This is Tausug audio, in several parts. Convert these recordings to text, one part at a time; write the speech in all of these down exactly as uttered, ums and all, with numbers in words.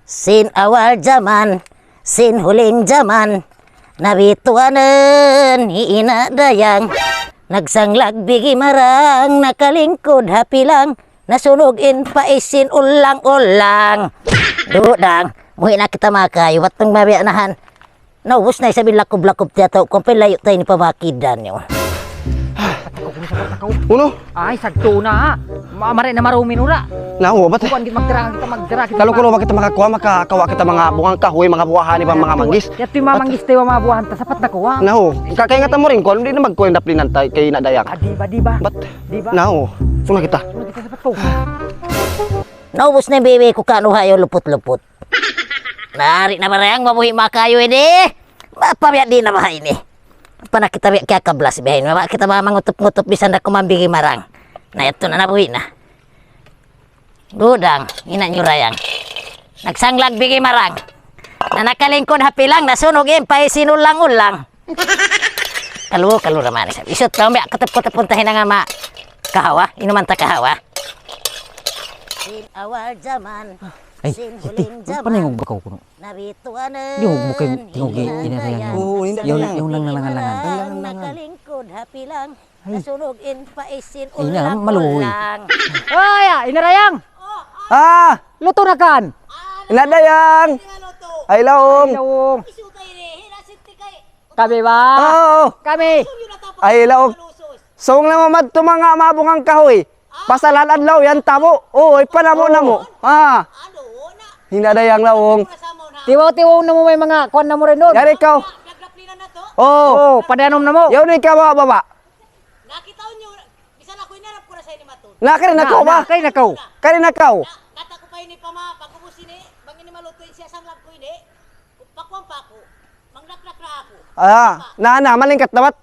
Sin awal jaman, sin huling jaman, nabituanan hi Ina' Dayang. Nagsanglag bigi marang, nakalingkud ha pilang, nasunug in pais sin ulang-ulang. Dudang, muwi' na kita makayu, bat nang mabiya' nahan. Naubus na isab in lakob-lakob tiyatau' ku, ampa layu' ta ini pa bakidan niyu. Unu? Ay, sagtu na. Ma-, mari na marumin ura. Na, huwa ba ta? Kuwan, di' magdara kita, magdara kita. Kalu-kalu ba kita makakuha, makakawa' kita manga bungang kahuy, manga buwahan, iban manga manggis. Yadtu in manga manggis, tayo manga buwahan, ta sapat na kuha. Na, huwa. Kakaingatan mu rin, kuwan, di' na magkuha in daplinan ta, kay Ina' Dayang. Ah, di' ba, di' ba? Bat? Di' ba? Na, huwa. Suna kita. Suna kita, sapat ku. Naubus na in bibi ku kanuha yaun luput-luput. Nari na ba Dayang, mabuhi' makayu ini. Mapabiya' di' na ba ini. Pana kita biya' kiyakablas biya' ini. Maba kita ba mangutup-ngutup bisan da kuman bigi marang. Na yadtu na nabuhi' na. Dudang, ina' niyu Dayang. Nagsanglag bigi marang. Na nakalingkud ha pilang, nasunug in pais sin ulang-ulang. Kalu, kalu ra man isab. Isut kaw biya' kutup-kutup punta hinang ama. Kahawa, inuman ta kahawa. Sin awal jaman, ay, sin huling jaman. Paningog ba kaw kuno? Di' mo kayo tingog, Ina' Dayang. Oo, Ina' Dayang. Yaun, yaun lang nalangan-langan. Nakalingkud ha pilang. Ay. Nasunug in pais sin ulang-ulang. Ay, Ina' Dayang. Ah! Luto na kan. Ina' Dayang. Ay, laung. Ay, laung. Kami ba? Oo. Kami. Ay, laung. Sung na mamadtu manga mabungang kahuy. Pasal adlaw yan tabu. Oo, ipanamo-namo. Ha. Ina' Dayang, laung. Tiwaw-tiwaw na mu may manga kuwan na mu rin dun. Yari kaw. Oo. Oo, padanom na mu. Yaun ikaw, baba. Nakita' niyu, bisan aku hinarap ku na sa ini matun. Na, kari na kaw ba? Kari na kaw. Kari na kaw. Na, kata' ku pa ini pa ma-, pag-ubus ini, bang ini maluto in siya sanglag ku ini, pakuan pa aku. Mangdakdak na aku. Ah, na, na, malingkat na bat.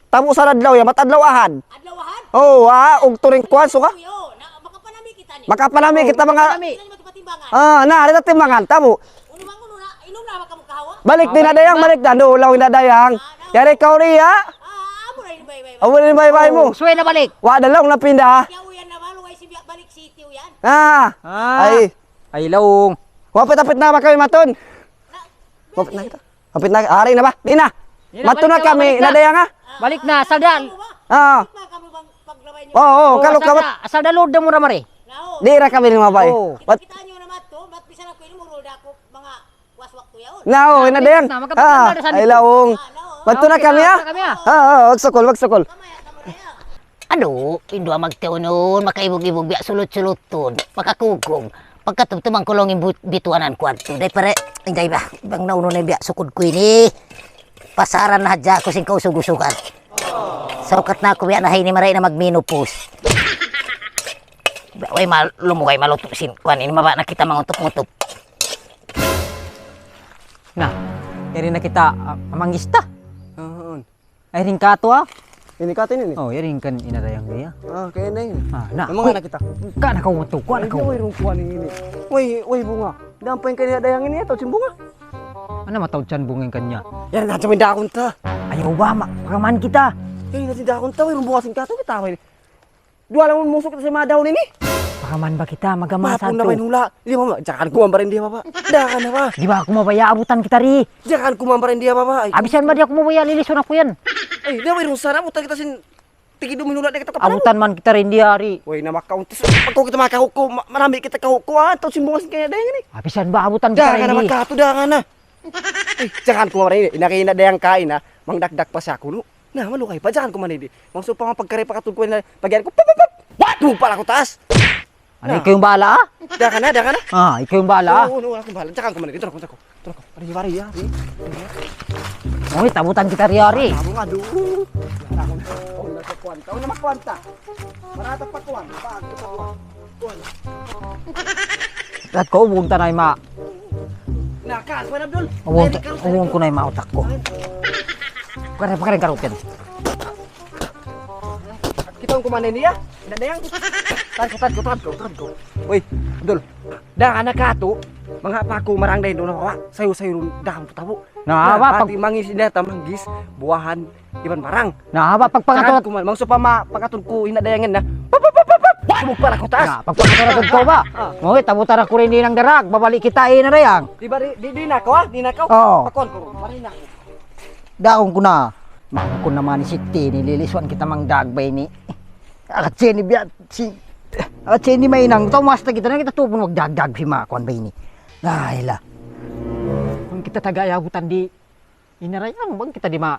Tabu sa adlaw yan, bat adlaw Ahad. Adlaw Ahad? Oo, ah, ug turing kuwan, suka? Uy, oo, na, makapanami kita ni. Makapanami kita, manga. Makapanami. Sila ni magpatimbangan. Ah, na, ari na timbangan, tabu. Unu bang unu na, inum na ba kamu kahawa? Balik di' na Dayang, balik na. Anu, ulaw na Dayang. Ah, na. Yari kaw riya. Ah, amo na in bay-bay. Amo na in bay-bay mu. Oh, suway na balik. Wa na laung napinda. Kaya uyan na ba, luway si biya' balik sitio yan. Ah. Ah. Ay. Ay, laung. Wa, hapit-hapit na ba kami matun? Na, hapit na kita. Hapit na, ari na ba? Di' na. Di' na, matun na kami, balik na, Ina' Dayang, ha? Balik na, saldan. Ah. Oo, oo, kalu ka bat. Saldan load na mura mari. Di' ra kami limabay. Oo. Bat- Kita' niyu naman to, bat bisan aku ini murul da aku, manga waswak ku yaun. Na, oo, Ina' Dayang. Na, makapakan na da sa ay, laung. Ah, laung. Bat na kami, ha? Bat na kami, ha? Ah, oo, magsukul, magsukul. Kamaya, kamaya. Anu, in duwa magtiunun, makaibug-ibug biya' sulut-sulutun, makakugug. Pagkatumtuman ku laung in bu-, bituanan ku adtu. Day pare, inday ba, bang naunu na in biya' sukud ku ini. Pasaran na hadja aku sin kausug-usugan. Saukat na aku biya' na ha ini maray na magmenopause. Way mal-, lumugay malutu sin kuwan ini, maba na kita mangutup-ngutup. Na, yari na kita, ah, manggista. Huun. Ay, ring kato, ah. Ini kato ini, ni? Oh, yari kan Ina' Dayang diya. Ah, kaya na ini. Ah, na. Lamang na kita. Ka na kaw matukuan, ay, kaw. Way, way, rungkuan ini. Way, way, bunga. Dampay kan Ina' Dayang ini, atawa sin bunga. Anu mataud sin bunga kaniya? Yan, na, jamin dakun ta. Ayaw ba, ma-, pakaman kita. Eh, na, sin dakun ta, way, rung bunga sin kato, kita, way. Duwa lang musuk sa manga dahun ini. Pakaman ba kita, magaman sa tu. Mapun na ba in hula'? Di' ba, ma-, jakan ku man ba rin diya, baba. Dakan na ba? Di' ba aku mabaya' abutan kita ri? Jakan ku man ba rin diya, baba. Ay, abisan ba di' aku mabaya', lilisun aku yan. Ay, di' ba, irung sana, abutan kita sin tigi dumin hula' di' kita kapanan. Abutan man kita rin diya ri. Way na makauntis. Pagkaw kita makahuku, ma-, marami kita kahuku, ah, atawa sin bunga sin kaya dayang ini. Abisan ba abutan kita ri? Dakan na, makatu, dakan na. Ay, jakan ku man ba rin ini. Ina' kay Ina' Dayang kaina, mangdakdak pa siya kunu'. Na, malugay pa, jakan ku man ini. Maksud pa, mapagkari pa katud ku na, pagyan ku, pap, pap, pap. What? Tumpa na ku taas. Anu, na. Ikaw in bahala, ah? Dakan na, dakan na. Ah, ikaw in bahala, ah? Oo, oo, aku in bahala. Jakan ku man ini. Tara ku, tara ku. Tara ku. Ari, ari, ya, ari. Uy, tabutan kita ri, ari. Tabu nga, du. Jakan ku na. Oh, nasa kuwan. Kau na magkuwan ta. Marata pa kuwan. Bago pa kuwan. Rat ko, ubung ta na ima. Na, ka, Kuan Abdul. Ubung ta, ubung ku na ima utak ku. Pakarin, pakarin, karutin. Kita' ku man ini, ya. Ina' Dayang. Tadko, tadko, tadko, tadko. Uy, Abdul. Da, anak ka tu. Manga pa ku marang dayn duun, wa. Sayu-sayu dahan tu tabu. Na, na, apa, pag- pati manggis ini, ta manggis, buwahan, iban barang. Na, apa, pag-, pagpangatu- Jakan ku man, maksud pa ma-, pangkatud ku Ina' Dayang yan na. Pap, pap, pap, pap, pap. Subuk pa ra ku taas. Na, pagpakatara ku ba? Ah. Ngawi, tabu-tara ku rin di' nang darag. Babalik kita, eh, na dayang. Di ba, di, di, di na ko, ah? Di na ko? Oo. Pakuan ku, mari na. Daon ku na. Mangkun naman si Tini, liliswan kita mangdag ba ini? Akat siya ni biya, si, akat siya ni mainang. Tau mas na kita na kita tupun magdagdag si makuan ba ini? Ay, la. Kung kita taga-ayagutan di, inarayang bang kita di ma-,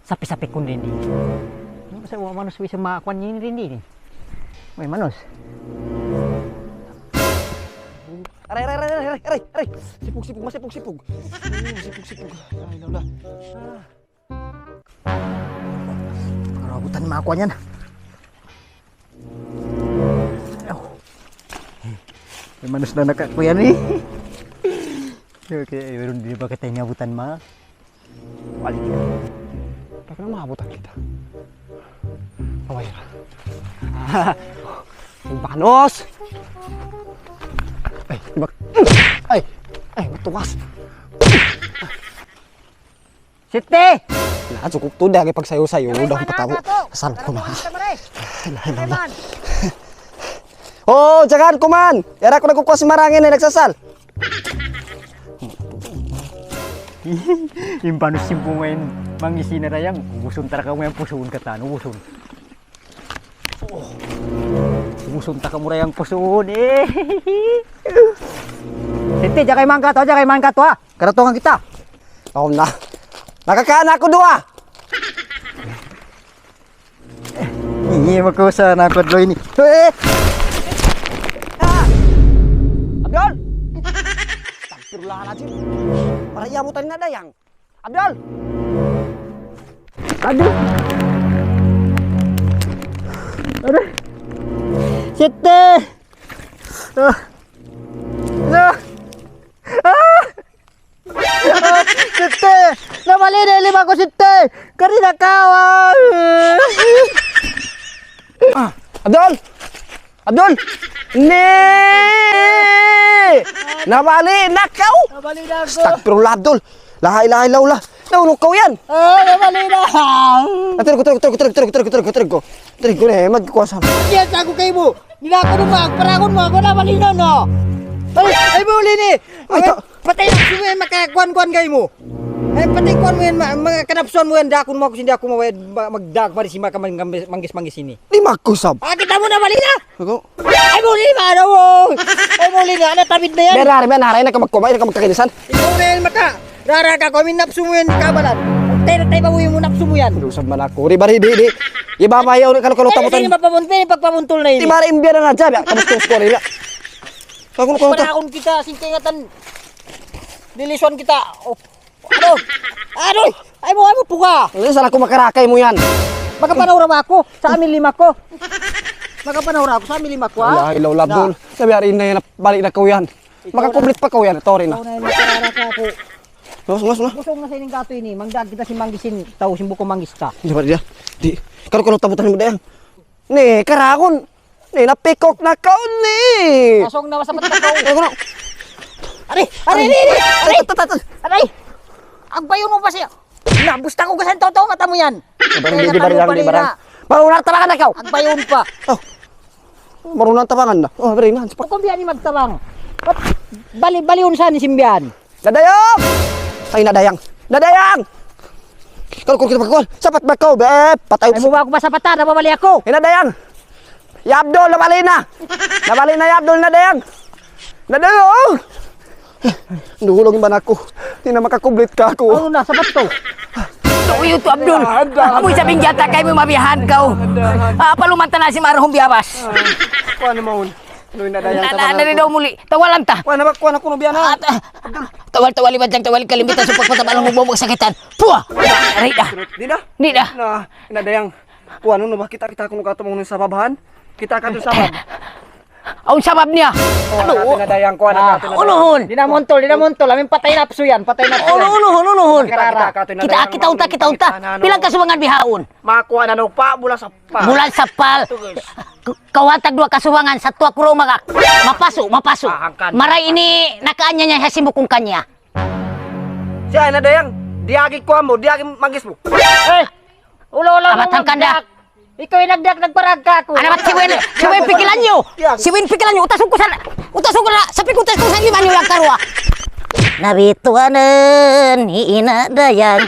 sapi-sapi kun rin di. Ano sa mga manus bisa makuan niya rin di? May manus. Aray, aray, aray, aray, aray, aray. Sipug, sipug, masipug, sipug. Oh, sipug, sipug. Ay, lawla. Ah. Karabutan makuan yan. Oh. May manus na nakakuyan eh. Okay, eh, meron din ba kita inyabutan, ma? Balik kita. Baka na maabutan kita. Away ra. Banos! Ay, bak-, ay, ay, matukas. Siti! Na, cukup tuud da, pagsayu-sayu, udah patabo. Asal ku na. Ilahi Allah. Oh, jangan, kuman! Yara ku nagkukuha si Marangin, eh, nagsasal. Impanus simpungan, mangisi na dayang. Ubusun tara kamu yang pusun katan, ubusun. Oh. Ubusun ta kamu dayang pusun, eh. Siti, jaga iman ka to, jaga iman ka to, ah. Karatungan kita. Oh, na. Nakakaana aku dua. Iya, makusa na aku dulu ini. Eh. Ah! Abdul! Astagfirullahaladzim. Para iya mo tayo na dayang. Abdul! Aduh! Aduh! Siti! Ah! Ah! Ah! Siti! Nabali' na in lima ku, Siti! Kari na kaw, ah! Ah, Abdul! Abdul! Ni! Nabali' na kaw! Nabali' na aku. Astagfirullah, Abdul! La ilaha illallah! Naunong kaw yan! Ah, nabali' na! Ah, tirig ku, tirig ku, tirig ku, tirig ku, tirig ku, tirig ku, tirig ku, tirig ku, tirig ku, eh, magkuha sa. Yes, aku kaymu! Di na aku dumag, paragon mu aku, nabali' na, no? Ay, ay, muli ni! Ay, ta- Patay napsu mu yan, makakuan-kuan kaymu. Ay, patay kuan mu yan, ma-, ma-, kanapsuan mu yan, dakun mu aku, sin di aku mawayad, ma-, magdag, mari si maka mang-, manggis-manggis ini. Di makusab. Ah, kita mu na, mali na. Ako? Ay, muli na, ano, oh. Ay, muli na, ano, tabid na yan. Biya' na, biya' na, na ka magkumay, na ka magkakinisan. Ikaw na yan, maka. Rara ka, kung napsu mu yan, di kabalan. Tayo, tayo, bawi mu, napsu mu yan. Di usab man aku. Di, bari, di, di. Iba pa yaw, kalu-kalu taputan. Ay, di, mapabun-, di, pagpabuntol na ini. Di, mari, imbiya na nga dyan, ya. Tapos, tapos, ko, nila. Ako na, ako na. Panahon kita, sin kaingatan. Dilisyon kita. Oh. Ano? Ano? Ay mo, ay mo, puka. Ano, saan ako makarakay mo yan? Makapanahura ba ako? Sa amin lima ko. Makapanahura ako sa amin lima ko, ha? Ay, ilaw, labdol. Na. Sabi, hari na yan, balik na ko yan. Ikaw na. Makakublit pa ko yan. Ito rin na. Ikaw na yan, makarara ka ako. Mas, mas, mas. Busog na sa ining gato ini. Mangdag kita sin manggisin. Tau, sin buko manggista. Di ba, di, di. Kalu-kalu taputan mo, dayang. Ni, karagon. Ni, napikok na kaw ni. Asong na, masapat na kaw. Ay, kuno. Ari, ari, ari, ari, ari. Ay, tat, tat, tat. Aray! Agbayun mu pa siya. Na, busta ko gasan tau-tau mata mu yan. Barang, kaya di, di, barang, di, barang. Marunong tabangan na kaw. Agbayun pa. Oh. Marunong tabangan na. Oh, bari na. Kung biya' ni magtabang. Bali, bali, unsa ni simbiyan? Nadayang! Ay, nadayang! Nadayang! Kalu-kalu kita pagkuhan. Sapat ba kaw, be? Patay. Ay, mu ba ako masapatan? Nababali ako. Ay, nadayang! Ya Abdul, nabali na! Nabali na, ya Abdul, nadayang! Nadayang! Dulung ba na ako? Di na makakublit ka ako. Ano na, sapat to? Tuyo to, Abdul. Amoy sabing jata kay mo mabihan ka, oh. Ah, palumanta na si Marhum Biabas. Kuha naman. Ano yung nadayang na, na, tabangan na rin ko? Daw muli. Tawalan ta. Kuha na ba? Kuha na kuno biya' na. Ah, ta-, tawal, tawali, badjang tawali, kalimbitan, supak, patabalang, mubong, magsakitan. Puwa! Aray da. Di na? Di na. Na, nadayang. Kuha, ano na ba? Kita, kita kuno katumong ng sababahan. Kita ka doon sabab. Awn sabab niya. Oh, ano? Natin nadayang, kuha na natin nadayang. Unuhun. Di na muntol, di na muntol. Amin patay na puso yan, patay na puso yan. Unuhun, unuhun. Kita, kita, kita, kita, kita, kita, kita. Pilang kasubangan bihaun. Makuha na no pa, mula sa Bulan sapal. Tugas. K-, kawatag duwa kasubangan, sa tuwa kuro magak. Mapasu, mapasu. Ah, hangkan. Maray ini, nakaanya niya, siya simukong kanya. Siya, nadayang, diagi kuha mo, diagi manggis mo. Eh! Ulo-ulo mo, abat hangkan da. Magdak. Ikaw in nagdiak nagparag kaku'. Unu ba, sibu' in, sibu' in pikilan niyu. Sibu' in pikilan niyu. Utasun ku sa, utasun ku na, sapi ku utasun ku sa lima niyu yan karuwa. Nabituanan hi Ina' Dayang.